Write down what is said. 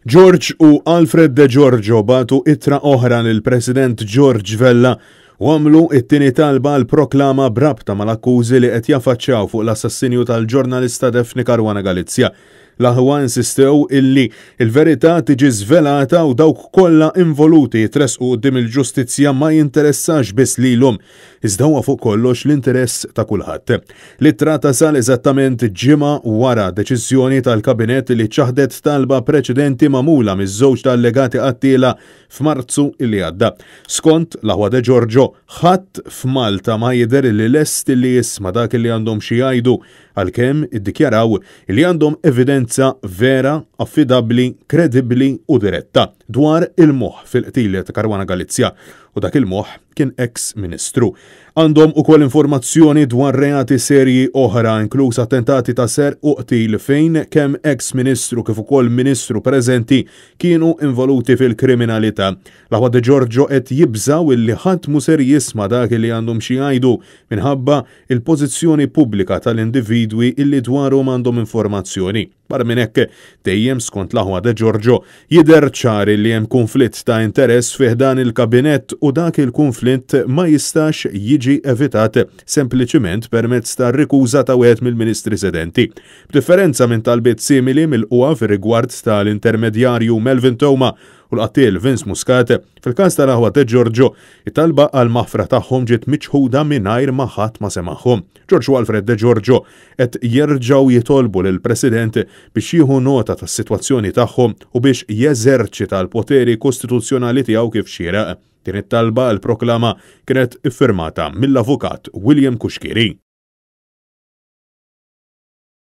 George u Alfred De Giorgio bagħtu ittra oħra lill-President George Vella u għamlu it-tieni talba għal proklama b'rabta mal-akkużi li qed jaffaċċjaw fuq l-assassinju tal-ġurnalista Daphne Caruana Galizia. L-aħwa insistew illi il-verità tiġi żvelata u dawk kollha involuti jitressqu quddiem il-ġustizzja ma jinteressax biss lilhom, iżda huwa fuq kollox l-interess ta' kulħadd. L-ittra tasal eżattament ġimgħa wara deċiżjoni tal-Kabinett li ċaħdet talba preċedenti magħmula miż-żewġ ta' allegati qattiela f'Marzu li għadda. Skont l-aħwa De Giorgio, ħadd f'Malta ma jidher li lest li jisma' dak li għandhom xi jgħidu għalkemm iddikjaraw li għandhom evidenza vera, affidabbli, kredibbli u diretta dwar il-moħħ fil-qtil ta' Caruana Galizia u dak il-moħħ kien eks ministru. Għandhom ukoll informazzjoni dwar reati serji oħra inkluż attentati ta' serq u qtil fejn kemm eks ministru kif ukoll ministru preżenti kienu involuti fil-kriminalità. L-aħwa De Giorgio qed jibżaw illi ħadd mhu ser jisma' dak li għandhom xi jgħidu minħabba il-pożizzjoni pubblika tal-individwi illi dwarhom għandhom informazzjoni. Barra minn hekk, dejjem skont l-aħwa De Giorgio, jidher ċar li hemm kunflitt ta' interess fi ħdan il-kabinett u dak il-kunflitt ma jistax jiġi evitat sempliċiment permezz ta' rikuża ta' wieħed mill-ministri sedenti. B'differenza minn talbiet simili milqugħa fir-rigward tal-intermedjarju Melvin Theuma u l-qattiel Vince Muscat, fil-każ tal-aħwa De Giorgio, it-talba għal maħfra tagħhom ġiet miċħuda mingħajr ma ħadd ma semagħhom. George u Alfred De Giorgio qed jerġgħu jitolbu lill-President biex jieħu nota tas-sitwazzjoni tagħhom u biex jeżerċita l-poteri kostituzzjonali tiegħu kif xieraq. Din it-talba għal proklama kienet iffirmata mill-Avukat William Cuschieri.